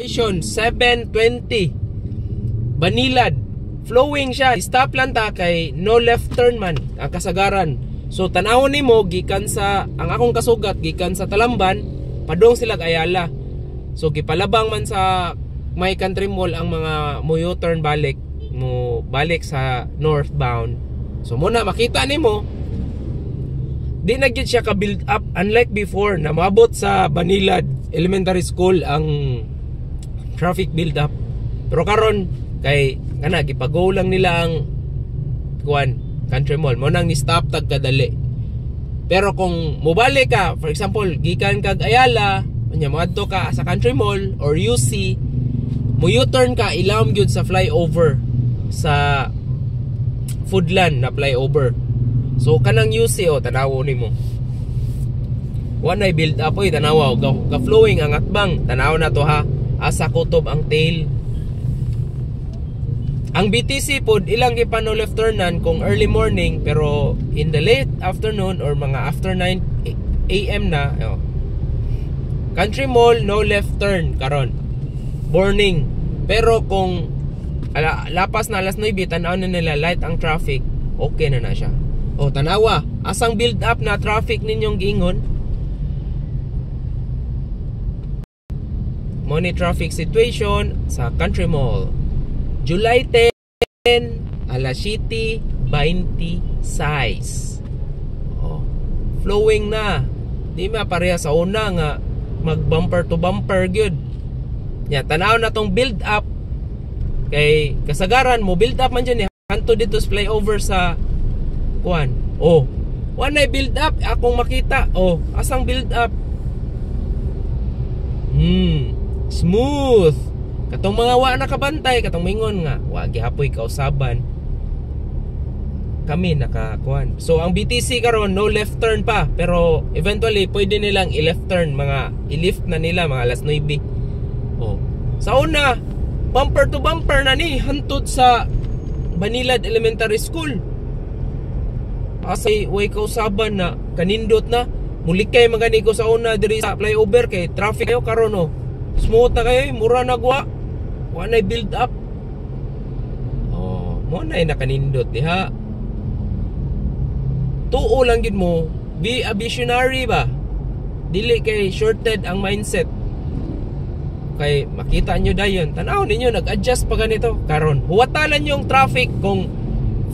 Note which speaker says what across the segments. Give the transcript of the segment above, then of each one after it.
Speaker 1: 7:20. Banilad. Flowing siya. Stop lang ta kay no left turn man ang kasagaran. So tan-awon nimo, gikan sa, ang akong kasugat, gikan sa Talamban padung sila Ayala. So gipalabang man sa may Country Mall ang mga mo U-turn balik, mo balik sa northbound. So muna makita nimo, di na gyud siya ka build up, unlike before na maabot sa Banilad Elementary School ang traffic build up. Pero karon kay kana gipago lang nila ang kuan, Country Mall, mo nang ni stop tag kadali. Pero kung mobalik ka, for example, gikan kag Ayala, unya moadto ka sa Country Mall or UC, mo U-turn ka ilawom gyud sa flyover, sa Foodland na flyover. So kanang UC, oh, tanawo nimo. Wa nay build up oy, tanawa ga, ga flowing ang atbang. Tanaw na to ha. Asa kutob ang tail. Ang BTC pod ilang gipano left turnan kung early morning, pero in the late afternoon or mga after 9 AM na, oh. Country Mall, no left turn karon. Morning. Pero kung ala, lapas na alas 9, tanaw na nila light ang traffic, okay na na siya. O tanawa, asang build up na traffic ninyong giingon? Money traffic situation sa Country Mall. July 10, alas 7:26. Oh, flowing na. Di ma pareha sa una nga mag bumper to bumper gyud. Ya, tanaw na tong build up kay kasagaran mo build up man dyan eh. Hanto dito sa flyover sa kuan. Oh, wa na build up akong makita. Oh, asang build up? Smooth. Katong mga wa nakabantay, katong mingon nga, wa gihapoy kausaban. Kami nakakuan. So ang BTC karon no left turn pa, pero eventually pwede nilang i-left turn, mga i-lift na nila mga alas 9. Oh. Sa una, bumper to bumper na ni hantod sa Banilad Elementary School. Asay way kausaban na kanindot na mulikay magani ko sa una diri sa flyover kay traffic kayo. Karon, oh, smooth na kayo, mura na gwa. Wa na build up. Oh, mo na nakanindot diha. Tuo lang gid mo, be a visionary ba? Dili kay shorted ang mindset. Kay makita nyo dayon, tanaw ninyo nag-adjust pa ganito karon. Huwatalan yung traffic kung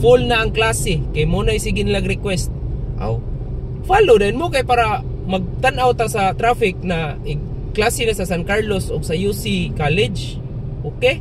Speaker 1: full na ang klase kay mo na sige nilag request. Aw. Follow din mo kay para magtan-aw ta sa traffic na klase na sa San Carlos o sa UC College. Okay?